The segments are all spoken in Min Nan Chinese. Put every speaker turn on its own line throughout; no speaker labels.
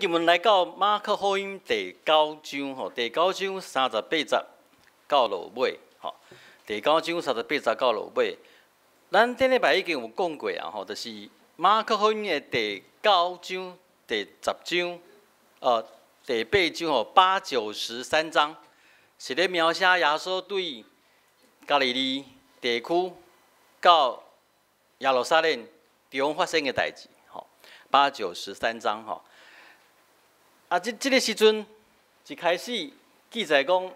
經文來到馬可福音第九章吼，第九章三十八節到落尾吼，第九章三十八節到落尾，咱頂禮拜已經有講過啊吼，就是馬可福音的第九章、第10章、第八章吼，八九十三章，是咧描寫耶穌對加利利地區到耶路撒冷中發生的代誌吼，八九十三章吼。啊，這個時陣一開始記載講，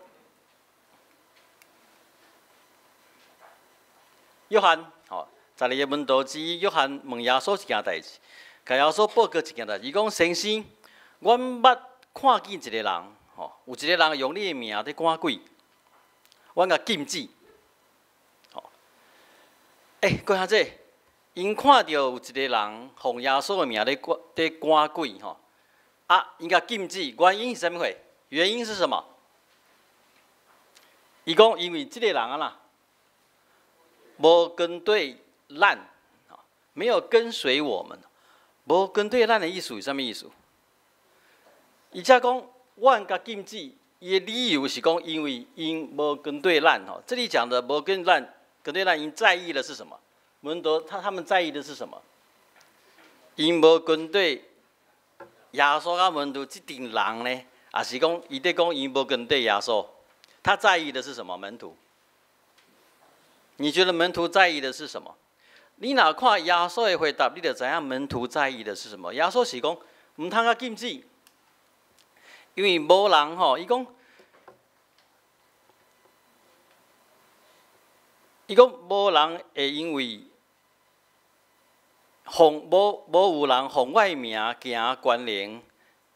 約翰吼，12個門徒之一約翰問耶穌一件代誌，共耶穌報告一件代誌，伊講：先生，阮捌看見一個人，吼，有一個人用你的名佇趕鬼，阮共禁止。吼，欸，閣下這，𪜶看著有一個人奉耶穌的名佇趕鬼，吼。啊，𪜶共禁止，原因是啥物貨？原因是什麼？伊講，因為這個人啊啦，無跟對咱，沒有跟隨我們，無跟對咱的意思是啥物意思？伊才講，阮共禁止，伊的理由是講，因為𪜶無跟對咱。吼，這裡講的無跟咱，跟對咱，𪜶在意的是什麼？門徒他們在意的是什麼？𪜶無跟對耶穌佮門徒這陣人呢，抑是講伊佇講𪜶無跟對耶穌，他在意的是什麼？門徒？你覺得門徒在意的是什麼？你若看耶穌的回答，你就知影門徒在意的是什麼。耶穌是講毋通共禁止，因為無人吼，伊講，伊講無人會因為奉無無有人奉我的名行權能，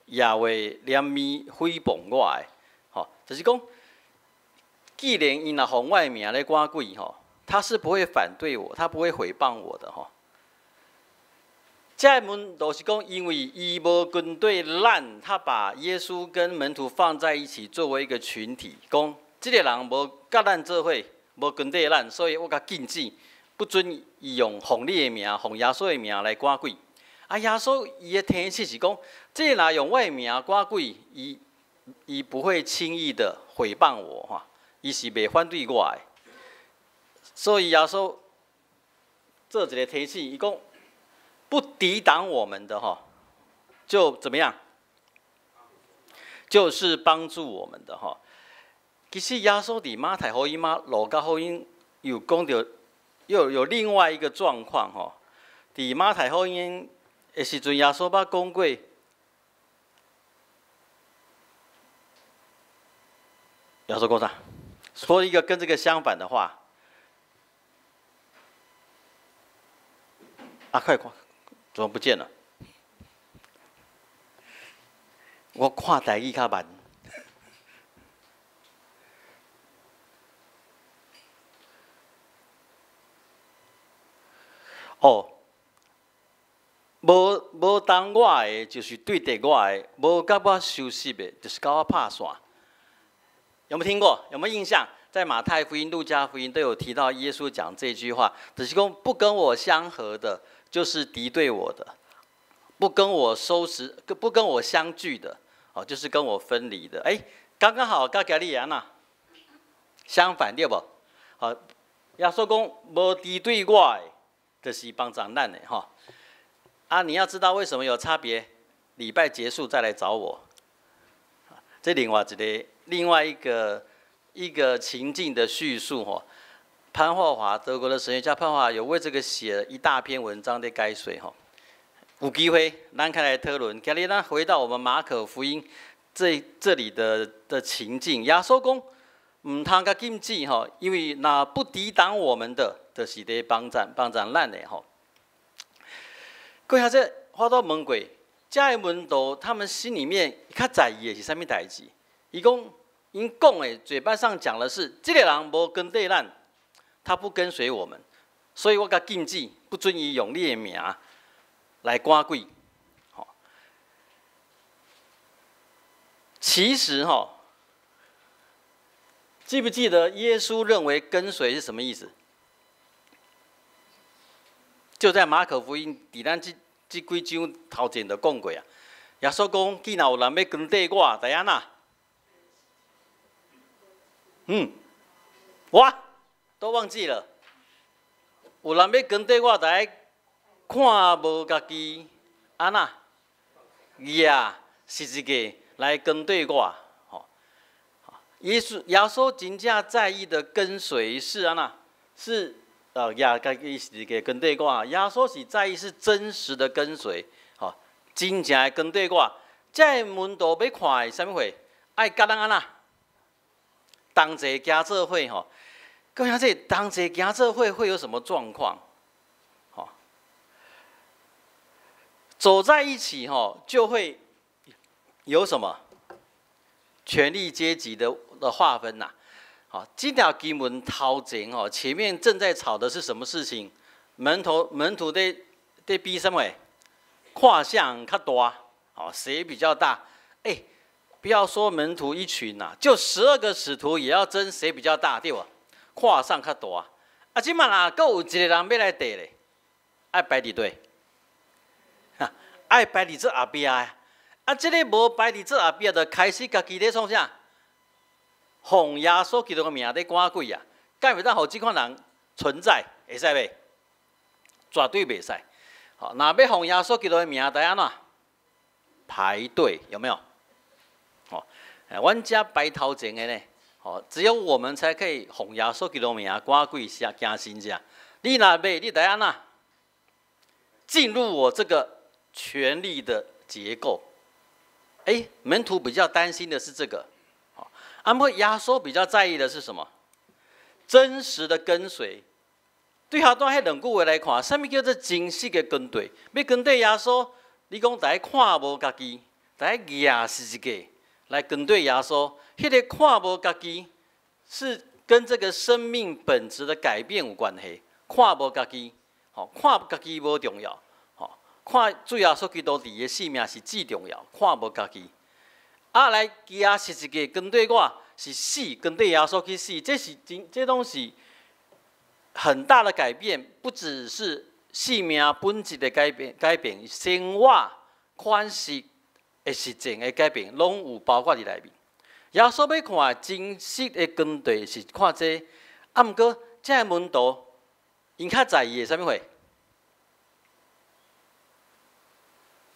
也會憐憫誹謗我的，吼，就是講，既然𪜶若奉我的名咧趕鬼，吼，他是不會反對我，他不會誹謗我的，吼。這個門徒是講，因為伊無跟對咱，他把耶穌跟門徒放在一起作為一個群體，講這個人無佮咱做伙，無跟對咱，所以我共禁止。不准伊用奉你的名、奉耶穌的名來趕鬼。啊，耶穌伊的提醒是講，這個若用我的名趕鬼，伊不會輕易的誹謗我，哈，伊是袂反對我的。所以耶穌做一個提醒，伊講不抵擋我們的，哈，就怎麼樣？就是幫助我們的，哈。其實耶穌佇馬太福音、馬路加福音有講著。又有另外一個狀況吼，佇馬太福音的時陣，耶穌捌講過，耶穌講啥？說一個跟這個相反的話。啊，快看，怎麼不見了？我看台語較慢。哦，無無同我的，就是對敵我的；無佮我收拾的，就是共我拍散。有沒有聽過？有沒有印象？在馬太福音、路加福音都有提到耶穌講這句話，就是講不跟我相合的，就是敵對我的；不跟我收拾、不跟我相聚的，哦，就是跟我分離的。欸，剛剛好，佮今日按怎相反對無？好，耶穌講無敵對我的，就是幫助咱的吼。啊，你要知道為什麼有差別？禮拜結束再來找我。這另外一個，另外一個情境的敘述吼。潘霍華，德國的神學家潘霍華有為這個寫了一大篇文章的解說吼。有機會，咱開來討論。今日咱回到我們馬可福音這裡的情境，耶穌講毋通共禁止吼，因為若不抵擋我們的，就是佇幫助咱的吼。閣下這我都問過，這个門徒他們心裡面較在意的是啥物代誌？伊講，𪜶講的嘴巴上講的是，這個人無跟對咱，他不跟隨我們，所以我共禁止，不准伊用你的名來趕鬼。吼，其實吼，記不記得耶穌認為跟隨是什麼意思？就在馬可福音佇咱這幾章頭前就講過啊。耶穌講，既若有人欲跟綴我，著按怎？我都忘記了。有人欲跟綴我，著愛看無家己，按怎？舉十字架來跟綴我。吼，耶穌真正在意的跟隨是按怎？是舉家己十字架跟綴我。耶穌是在意是真實的跟隨，吼，真正的跟綴我。這個門徒欲看的啥物貨？愛佮咱按怎？同齊行做伙吼，各位這同齊行做伙會有什麼狀況？吼，走在一起吼，就會有什麼權力階級的劃分吶？好，這條經文頭前吼，前面正在吵的是什麼事情？門徒佇比啥物？看啥人較大，哦，誰比較大？哎，不要說門徒一群吶，就12個使徒也要爭誰比較大，對無？看啥較大。啊，這馬若閣有一個人欲來綴咧，愛排佇佗？愛排佇最後壁的。啊，這个無排佇最後壁，就開始家己咧創啥？奉耶穌基督的名咧趕鬼啊！敢會當予這款人存在？會使袂？絕對袂使。好，若欲奉耶穌基督的名，著按怎？排隊有沒有？哦，阮遮排頭前的呢？哦，只有我們才可以奉耶穌基督名趕鬼、行神跡。你若袂，你著按怎？進入我這個權力的結構。哎，門徒比較擔心的是這個。啊，毋過耶穌比較在意的是什麼？真實的跟隨。對頭拄彼兩句話來看，啥物叫做真實的跟綴？欲跟綴耶穌，你講著愛看無家己，著愛舉十字架來跟綴耶穌。彼个看無家己，是跟這個生命本質的改變有關係。看無家己，吼，看家己無重要，吼，看主耶穌基督佇的性命是至重要。看無家己，啊來舉十字架跟綴我，是死跟綴耶穌去死，這是真，這攏是很大的改變，不只是性命本質的改變，改變生活款式的實踐的改變，攏有包括佇內面。耶穌欲看真實的跟綴是看這個，啊，毋過這个門徒𪜶較在意的啥物貨？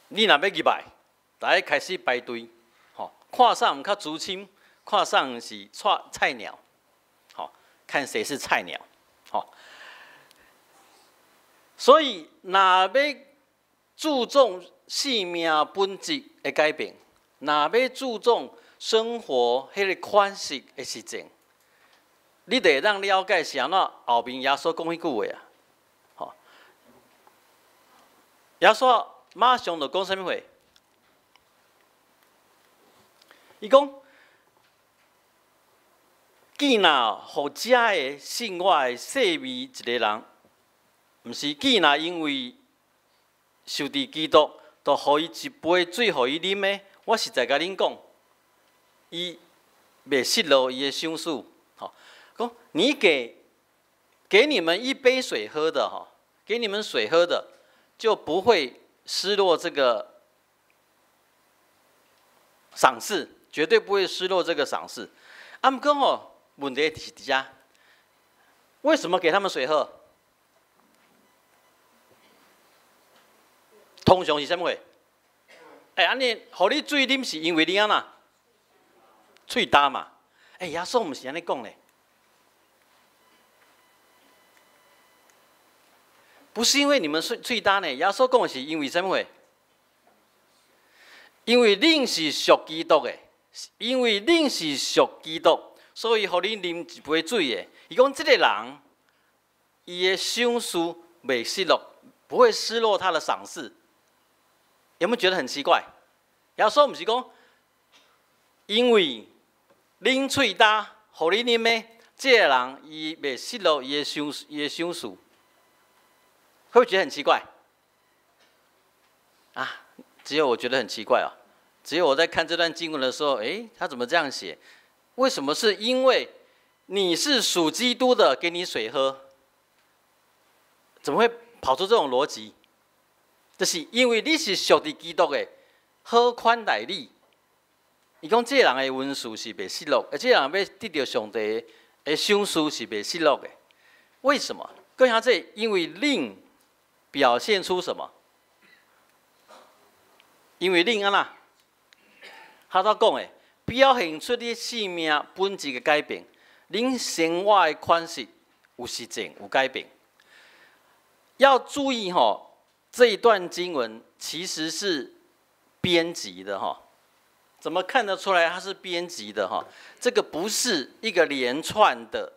你若欲入來，著愛開始排隊，吼，看啥人較資深，看啥人是菜鳥，吼，看誰是菜鳥，吼。所以，若欲注重性命本質的改變，若欲注重生活彼个款式的實踐，你就會當了解是按怎後面耶穌講彼句話啊。吼，耶穌馬上就講啥物話？伊講：既若予遮个信我的細微一个人，毋是既若因為受佇基督，就予伊一杯水予伊啉的，我實在共恁講，伊袂失落伊的賞賜。吼，講你給你們一杯水喝的，吼，給你們水喝的，就不會失落這個賞賜，絕對不會失落這個賞賜。啊，毋過吼，問題是佇遮，為什麼給他們水喝？通常是啥物貨？欸，按呢，予你水啉是因為你按怎？喙焦嘛。欸，耶穌毋是按呢講咧，不是因為你們喙焦呢。耶穌講的是因為啥物貨？因為恁是屬基督的，因為恁是屬基督，所以予恁啉一杯水的。伊講這個人，伊的賞賜袂失落，不會失落他的賞賜。有沒有覺得很奇怪？耶穌毋是講，因為恁喙焦，予恁啉的，這個人伊袂失落伊的賞賜，會不會覺得很奇怪？啊，只有我覺得很奇怪哦。只有我在看這段經文的時候，欸，他怎麼這樣寫？為什麼是因為你是屬基督的，給你水喝？怎麼會跑出這種邏輯？就是因為你是屬佇基督的，好款待你。伊講這个人的恩賜是袂失落，這个人欲得著上帝的賞賜是袂失落的。為什麼？各位兄弟，因為恁表現出什麼？因為恁按怎？他都講的，表現出你生命本質的改變，恁生活的款式有實踐，有改變。要注意吼，這一段經文其實是編輯的哈。怎麼看得出來它是編輯的哈？這個不是一個連串的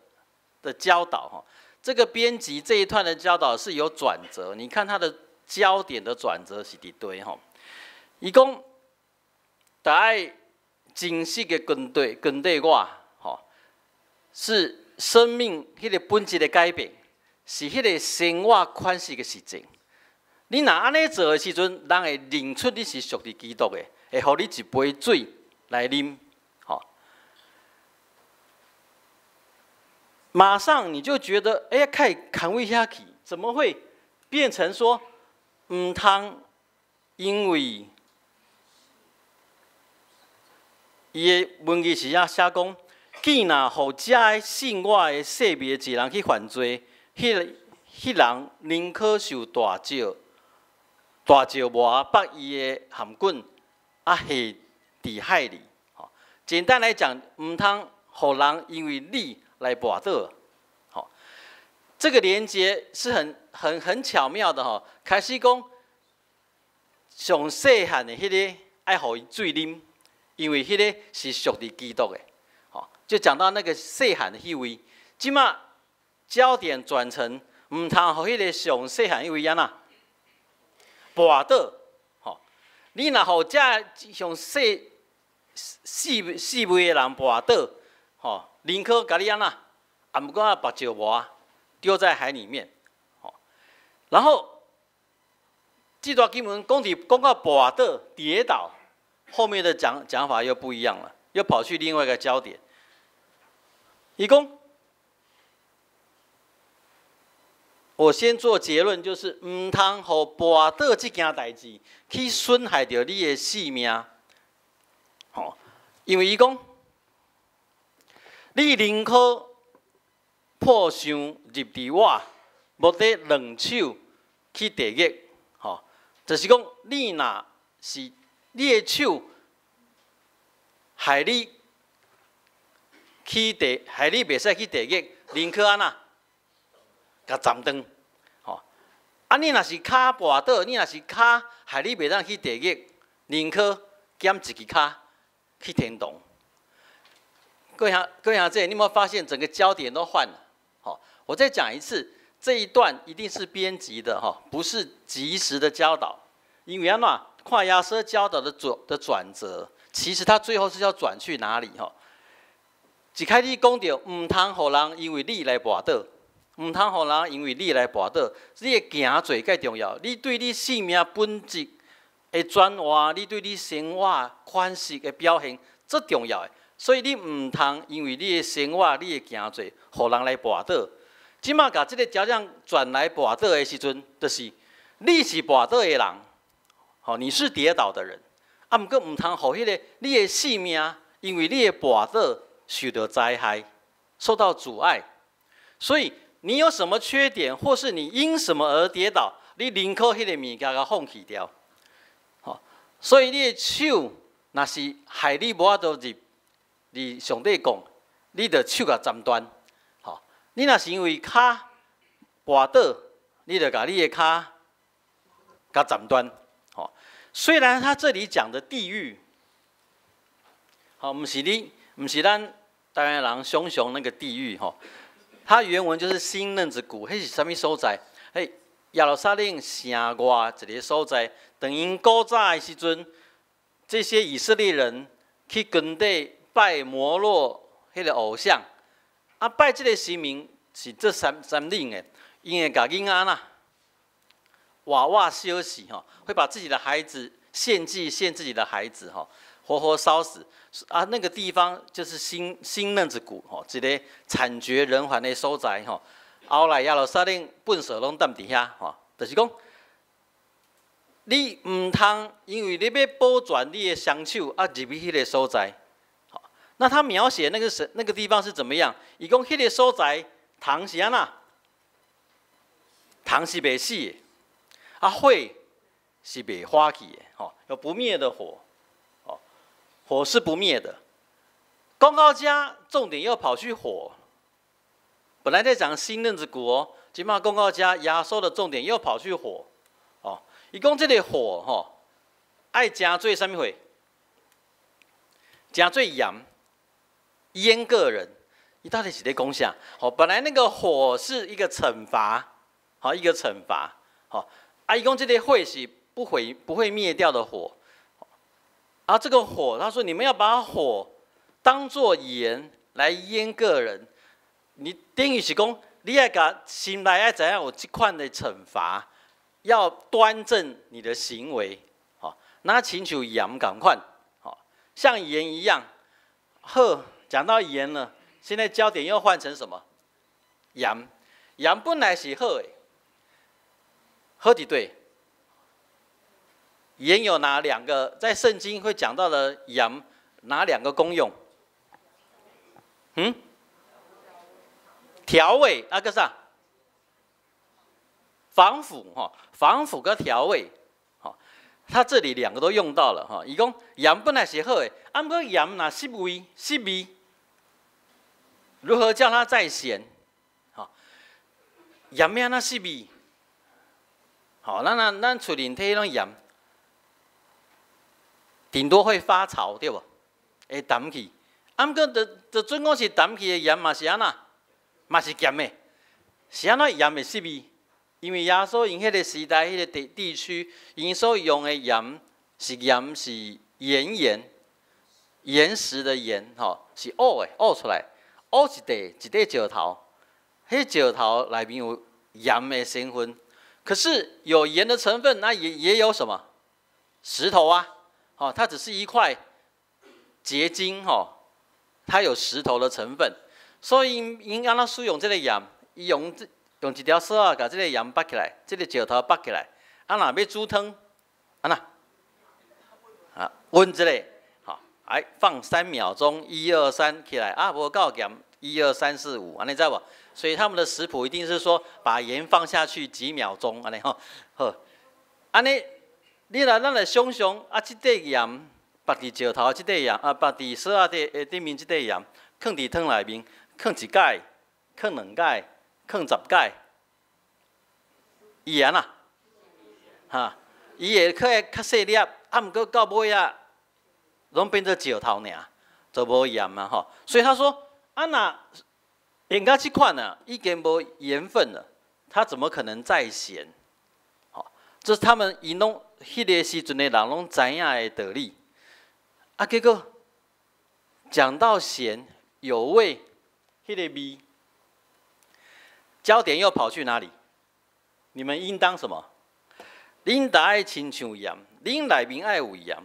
教導哈。這個編輯這一段的教導是有轉折，你看它的焦點的轉折是佇佗吼。伊講，著愛真實的跟隨跟隨我，吼，是生命彼個本質的改變，是彼個生活款式的實踐。你若按呢做的時陣，人會認出你是屬佇基督的，會予你一杯水來啉，吼。馬上你就覺得，哎呀，開牽位遐去，怎麼會變成說毋通？因為伊的文字是遐寫講，既若予遮个信我的細微的一人去犯罪，彼人寧可受大石磨縛伊的頜頸，啊下佇海裡。吼，簡單來講，毋通予人因為你來跋倒。吼，這個連接是很巧妙的吼。開始講上細漢的彼個愛予伊水啉。因為彼個是屬佇基督的，吼，就講到那個細漢的彼位，這馬焦點轉成毋通予彼個上細漢彼位按怎跋倒，吼，你若予這上細細細微的人跋倒，吼，寧可共你按怎，也毋過縛石磨丟在海裡面，吼，然後這段經文講佇講到跋倒跌倒。後面的講法又不一樣了，又跑去另外一個焦點。伊講，我先做結論，就是毋通予跋倒這件代誌去損害著你的性命。吼，因為伊講，你寧可破相入佇碗，無得兩手去地獄。吼，就是講你若是。你的手害你去地，害你袂使去地獄，寧可按怎？共斬斷，吼！啊，你若是跤跋倒，你若是跤害你袂當去地獄，寧可減一支跤去天堂。各位兄弟，你有沒有發現整個焦點都換了？吼，我再講一次，這一段一定是編輯的，吼，不是即時的教導，因為按怎？看耶穌教導的轉折，其實他最後是要轉去哪裡？吼，一開始講著毋通予人因為你來跋倒，毋通予人因為你來跋倒。你的行做較重要，你對你生命本質的轉換，你對你生活款式的表現，最重要的。所以你毋通因為你的生活、你的行做，予人來跋倒。這馬共這个焦點轉來跋倒的時陣，就是你是跋倒的人。吼，你是跌倒的人，啊，毋過毋通予彼个你的性命，因為你的跋倒受到災害，受到阻礙。所以你有什麼缺點，或是你因什麼而跌倒，你寧可彼個物件共放棄掉。吼，所以你的手若是害你無法度入，佇上帝講，你著手共斬斷。吼，你若是因為跤跋倒，你著共你的跤共斬斷。雖然他這裡講的地獄，好，毋是你，毋是咱台灣人想像那個地獄，吼，它原文就是欣嫩子谷，彼是啥物所在？彼耶路撒冷城外一个所在。當𪜶古早的時陣，這些以色列人去耕地拜摩洛彼个偶像，啊，拜這个神明是這三三領的，𪜶會共囡仔啦。活活燒死吼，會把自己的孩子獻祭，獻自己的孩子吼，活活燒死啊！那個地方就是欣嫩子谷吼，一個慘絕人寰的所在吼。後來耶路撒冷糞埽攏澹佇遐吼，就是講，你毋通因為你欲保全你的雙手啊，入去彼个所在。好，那他描寫那個是那個地方是怎麼樣？伊講彼个所在，蟲是按怎？蟲是袂死的，啊火是袂化去的，吼，有不滅的火，哦，火是不滅的。講到遮，重點又跑去火。本來在講欣嫩子谷哦，這馬講到遮，耶穌的重點又跑去火，哦，伊講這个火吼，愛成做啥物貨？成做鹽，醃個人。伊到底是咧講啥？哦，本來那個火是一個懲罰，好，一個懲罰，好，啊，伊講這个火是不會滅掉的火，啊，這個火，他說你們要把火當做鹽來醃個人，你等於是講，你愛共心內愛知影有這款的懲罰，要端正你的行為，好，若親像鹽仝款，好，像鹽一樣。好，講到鹽了，現在焦點又換成什麼？鹽，鹽本來是好的，好佇佗。鹽有哪兩個？在聖經會講到的鹽，哪兩個功用？嗯？調味啊閣啥？防腐哈，防腐佮調味，好，它這裡兩個都用到了哈。伊講鹽本來是好的，啊，毋過鹽若失味失味，如何叫它再鹹？好，鹽欲按怎失味？好，咱厝裡提彼種鹽，頂多會發潮，對無？會澹去。啊，毋過就準講是澹去的鹽嘛是按怎？嘛是鹹的。是按怎鹽會失味？因為耶穌𪜶彼个時代、彼个地區，𪜶所用的鹽是鹽是岩鹽，岩石的岩，吼，是挖的，挖出來，挖一塊一塊石頭，彼石頭內面有鹽的成分。可是有鹽的成分，那也有什麼？石頭啊，哦，它只是一塊結晶，吼，它有石頭的成分。所以𪜶按怎使用這个鹽？伊用這用一條索仔，共這个鹽縛起來，這个石頭縛起來。啊，若欲煮湯，按怎？啊，聞一下，好，來放3秒鐘，一二三，起來。啊，無夠鹹，一二三四五，按呢知無？所以他們的食譜一定是說，把鹽放下去幾秒鐘，按呢吼，好，按呢，你來咱來想象，啊，這塊鹽縛佇石頭，這塊鹽啊，縛佇索仔底頂面這塊鹽，囥佇湯內面，囥一擺，囥兩擺，囥10擺，伊會按怎？哈，伊會較較細粒，啊，毋過到尾仔，攏變做石頭爾，就無鹽啊吼。所以他說，啊若用到這款啊，已經無鹽分了，他怎麼可能再鹹？好，這是他們𪜶攏彼个時陣的人攏知影的道理。啊，結果講到鹹有味，彼个味，焦點又跑去哪裡？你們應當什麼？恁著愛親像鹽，恁內面愛有鹽，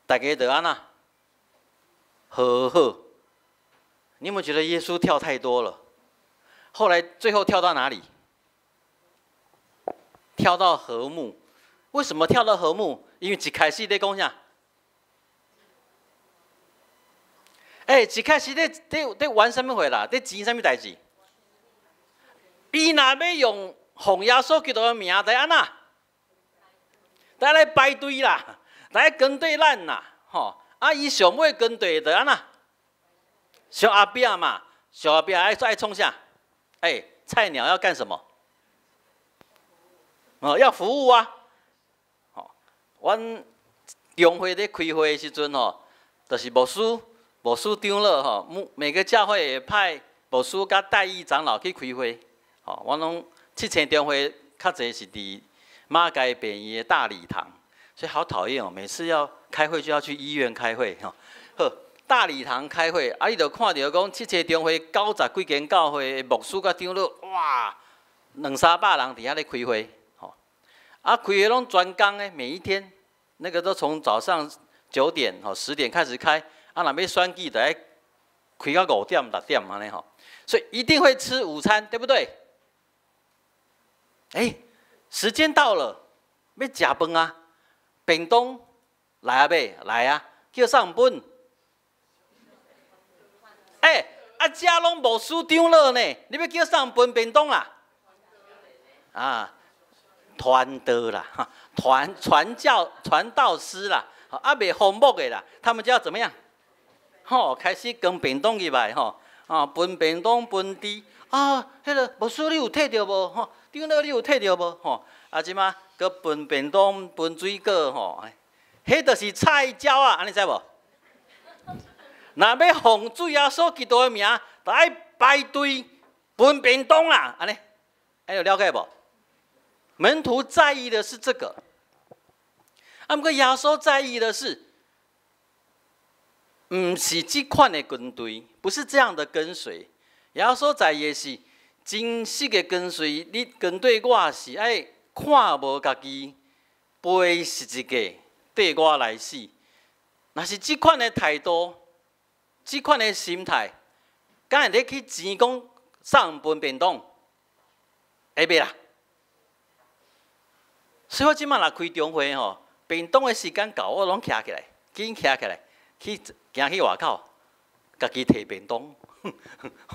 大家著按怎？和好。你有沒有覺得耶穌跳太多了？後來最後跳到哪裡？跳到和睦。為什麼跳到和睦？因為一開始咧講啥？欸，一開始咧玩啥物貨啦？咧錢啥物代誌？伊若欲用奉耶穌基督的名，著按怎？著來排隊啦，來跟對咱啦，吼！啊，伊上尾跟對著按怎？上後壁嘛，上後壁愛創啥？欸，菜鳥要幹什麼？哦，要服務啊！吼，阮中會咧開會的時陣吼，就是牧師、牧師長老吼，每個教會會派牧師佮代議長老去開會。吼，阮攏七星中會較濟是佇馬偕病院的大禮堂，所以好討厭哦！每次要開會就要去醫院開會，吼。好，大禮堂開會，啊，你就看著講七星中會90幾間教會的牧師佮長老，哇，兩三百人佇遐咧開會，吼。啊，開會攏全工的，每一天，那個都從早上9點吼10點開始開，啊，若欲選舉，就愛開到5點6點按呢吼，所以一定會吃午餐，對不對？欸，時間到了，欲食飯啊！便當來啊欲？來啊！叫啥分？欸，啊，遮攏牧師長老呢，你欲叫啥分便當啦？啊，傳道啦，傳傳教傳道師啦，啊袂服牧的啦，他們就要怎麼樣？吼，開始扛便當入來吼，啊，分便當分豬啊，彼個牧師你有提著無？吼，長老你有提著無？吼，啊，這馬閣分便當分水果吼，彼就是菜鳥仔，按呢知無？若欲奉主耶穌基督的名，就愛排隊分便當啦，按呢，按有了解無？門徒在意的是這個，啊，毋過耶穌在意的是，毋是這款的跟隨，不是這樣的跟隨。耶穌在意的是真實的跟隨，你跟綴我是愛看無家己，背十字架，綴我來死。若是這款的態度，這款的心態，敢會咧去錢講送分便當，會袂啦？所以我這馬若開中會吼，便當的時間到，我攏徛起來，緊徛起來，去行去外口，家己提便當，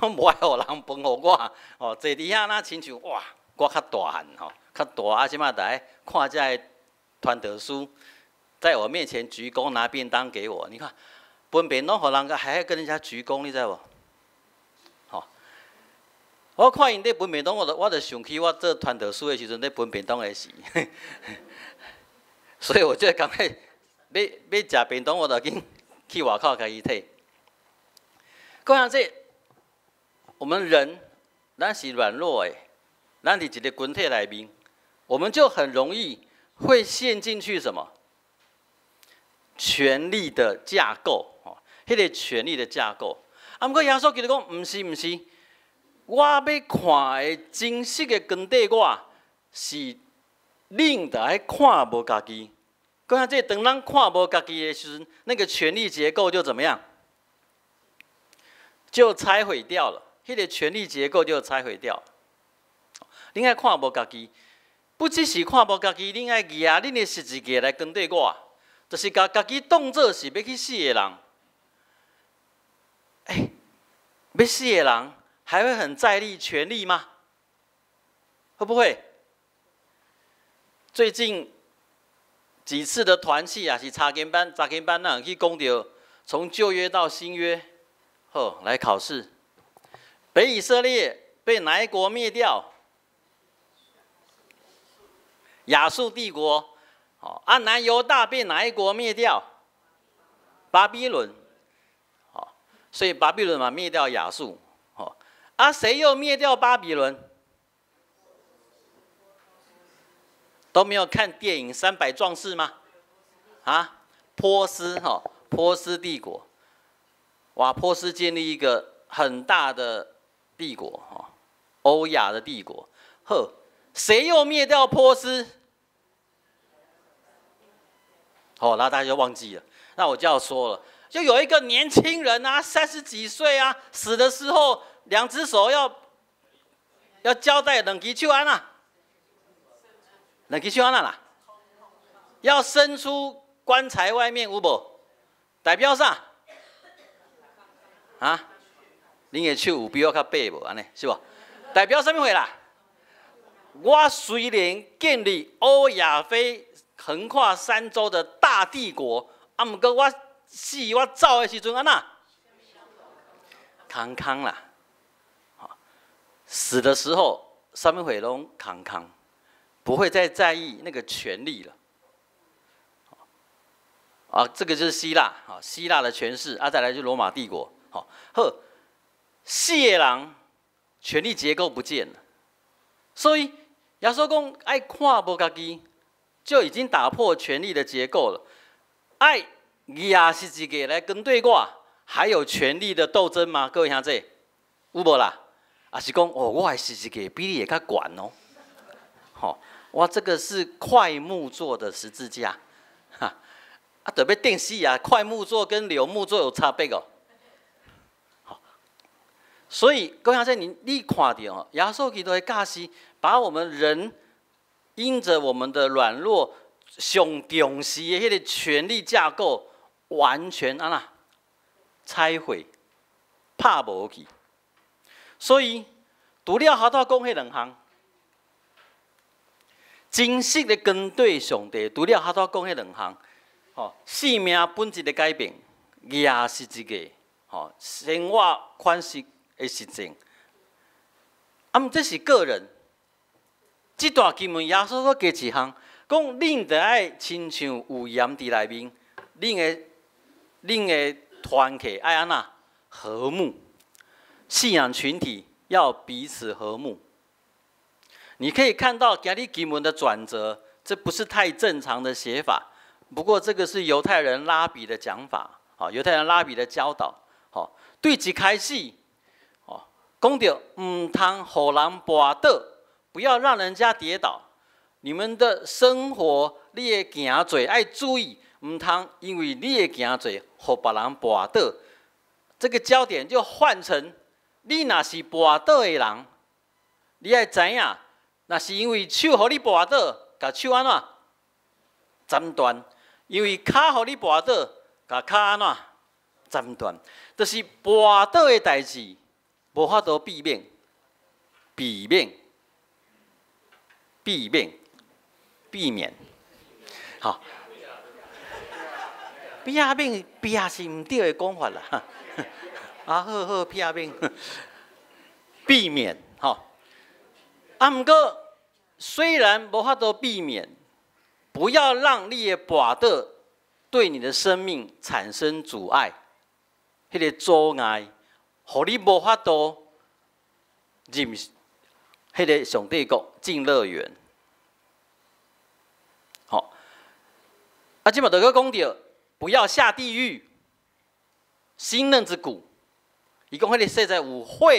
我無愛予人分予我，吼，坐佇遐若親像哇，我較大漢吼，較大啊！這馬逐家看這个傳道師在我面前鞠躬拿便當給我，你看分便當予人家還要跟人家鞠躬，你知無？吼，我看𪜶咧分便當，我就想起我做傳道師的時陣咧分便當的事，所以我就感覺欲欲食便當，我就緊去外口共伊提。各位這我們人咱是軟弱的，咱佇一个群體內面，我們就很容易會陷進去什麼？權力的架構，吼，彼個權力的架構。啊，毋過耶穌基督講，毋是毋是，我欲看的真實的跟綴我，是恁著愛看無家己。講這當咱看無家己的時陣，那個權力結構就怎麼樣？就拆毀掉了。彼個權力結構就拆毀掉。恁愛看無家己，不只是看無家己，恁愛舉恁的十字架來跟綴我，就是共家己當做是欲去死的人。欸，欲死的人還會很在意權力嗎？會不會？最近幾次的團契啊，是查經班、查經班那去講著從舊約到新約，好，來考試。北以色列被哪一國滅掉？亞述帝國。哦，啊，南猶大被哪一國滅掉？巴比倫。哦，所以巴比倫嘛滅掉亞述。哦，啊，誰又滅掉巴比倫？都沒有看電影《三百壯士》嗎？啊，波斯哈，波斯帝國。哇，波斯建立一個很大的帝國，哈，歐亞的帝國。呵，誰又滅掉波斯？哦，那大家就忘記了。那我就要說了，就有一個年輕人啊，30幾歲啊，死的時候兩隻手要交代兩支手按怎，兩支手按怎啦？要伸出棺材外面有無？代表啥？啊？恁的手有比我較白無？按呢是無？代表啥物貨啦？我雖然建立歐亞非橫跨三洲的大帝國，啊，毋過我死我走的時陣按怎？空空啦，死的時候，啥物貨攏空空，不會再在意那個權力了。啊，這個就是希臘，啊，希臘的權勢，啊，再來就羅馬帝國，好，好，死的人權力結構不見了，所以耶穌講愛看無家己，就已經打破權力的結構了。愛舉十字架來跟綴我，還有權力的鬥爭嗎？各位兄弟，有無啦？抑是講哦，我的十字架比你會較懸哦。吼，我這個是檜木做的十字架，哈，啊，特別電死啊！檜木做跟柳木做有差別哦。好，所以各位兄弟，你看著哦，耶穌基督的教示，把我們人因著我們的軟弱上重視的彼个權力架構完全按怎拆毀、拍無去。所以除了頭拄講彼兩項，真實的跟對上帝，除了頭拄講彼兩項，吼，生命本質的改變，也是一個吼生活款式的實踐。啊，毋這是個人。這段經文耶穌閣加一項，講恁著愛親像有鹽佇內面，恁的團契愛按怎和睦，信仰群體要彼此和睦。你可以看到今日經文的轉折，這不是太正常的寫法。不過這個是猶太人拉比的講法，啊，猶太人拉比的教導，好，對一開始，哦，講著毋通予人跋倒，不要讓人家跌倒。你們的生活，你的行做愛注意，毋通因為你的行做，予別人跋倒。這個焦點就換成，你若是跋倒的人，你愛知影，若是因為手予你跋倒，共手按怎斬斷；因為跤予你跋倒，共跤按怎斬斷。就是跋倒的代誌，無法度避免，避免，避免，避免。好，避免避是毋對的講法啦。啊，好好避免，避免，吼。啊，毋過雖然無法度避免，不要讓你的跋倒對你的生命產生阻礙，彼個阻礙，予你無法度入彼個上帝國進樂園。好，啊，這嘛就閣講著，不要下地獄，欣嫩子谷，伊講彼个所在有火，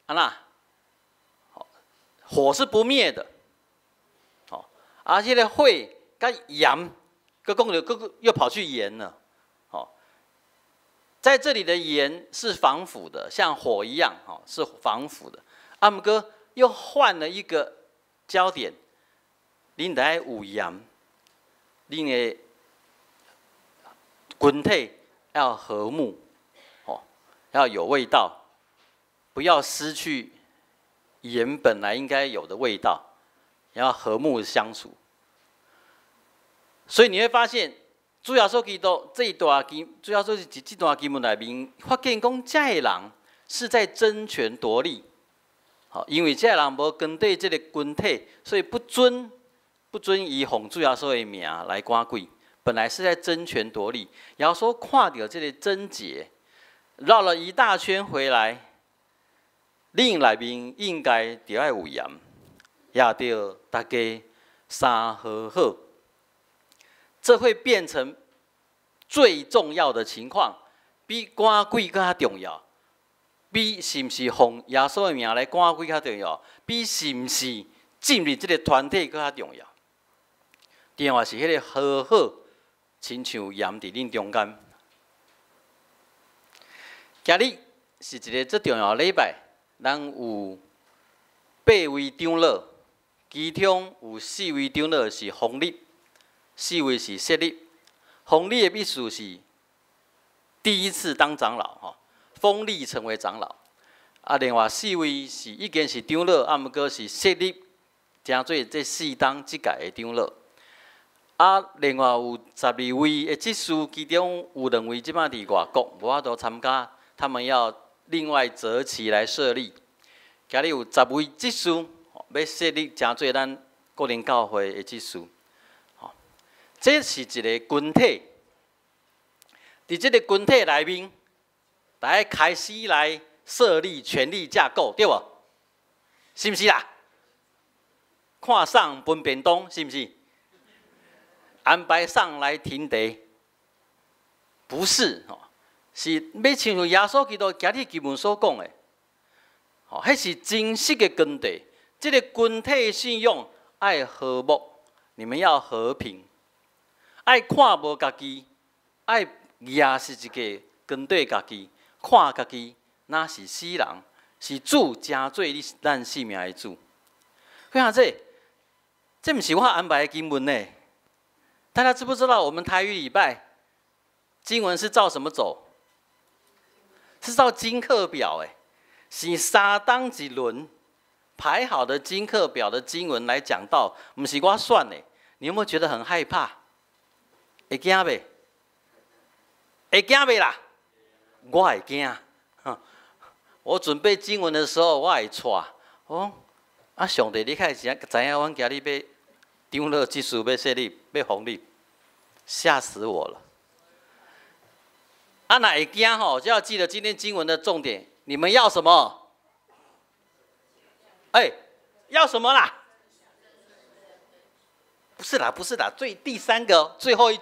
按怎，火是不滅的，好，而且个火佮鹽，閣講著閣又跑去鹽了，好，在這裡的鹽是防腐的，像火一樣，吼，是防腐的。啊，毋過又換了一個焦點，恁著愛有鹽，恁的群體要和睦，哦，要有味道，不要失去鹽本來應該有的味道，要和睦相處。所以你會發現，主耶穌基督這一段經，主耶穌是這段經文內面，發現講這个人是在爭權奪利。好，因為這个人無跟對這個群體，所以不遵伊奉主耶穌的名來趕鬼。本來是在爭權奪利，耶穌看著這個症結，繞了一大圈回來，恁內面應該著愛有鹽，也著大家相和好，這會變成最重要的情況，比趕鬼閣較重要，比是毋是奉耶穌的名來趕鬼較重要，比是毋是進入這個團體閣較重要。另外是彼个和好，親像鹽佇恁中間。今日是一个最重要的禮拜，咱有八位長老，其中有四位長老是封立，四位是設立。封立的意思是第一次當長老，吼，封立成為長老。啊，另外四位是已經是長老，啊，毋過是設立，成做這四當這屆的長老。啊，另外有12位的執事，其中有兩位這擺佇外國，無法度參加，他們要另外擇期來設立。今日有十位執事欲設立，成做咱個人教會的執事。吼，這是一个群體，佇這个群體內面，來開始來設立權力架構，對無？是毋是啦？看送分便當，是毋是？安排上來停茶，不是吼，是欲親像耶穌基督今日經文所講的，吼，彼是真實的根底。這个群體信仰愛和睦，你們要和平，愛看無家己，愛也是一个跟對家己，看家己若是死人，是主成做你咱性命的主。看下這，這毋是我安排的經文呢。大家知不知道我們台語禮拜經文是照什麼走？是照經課表，哎，是三當一輪排好的經課表的經文來講道，毋是我選的。你有沒有覺得很害怕？會驚袂？會驚袂啦？我會驚。我準備經文的時候，我會掣。我啊，上帝，你敢會知影阮今日欲長老執事欲洗禮，欲封禮，嚇死我了。啊，若會驚吼，就要記得今天經文的重點。你們要什麼？哎，要什麼啦？不是啦，不是啦，最第三個最後一。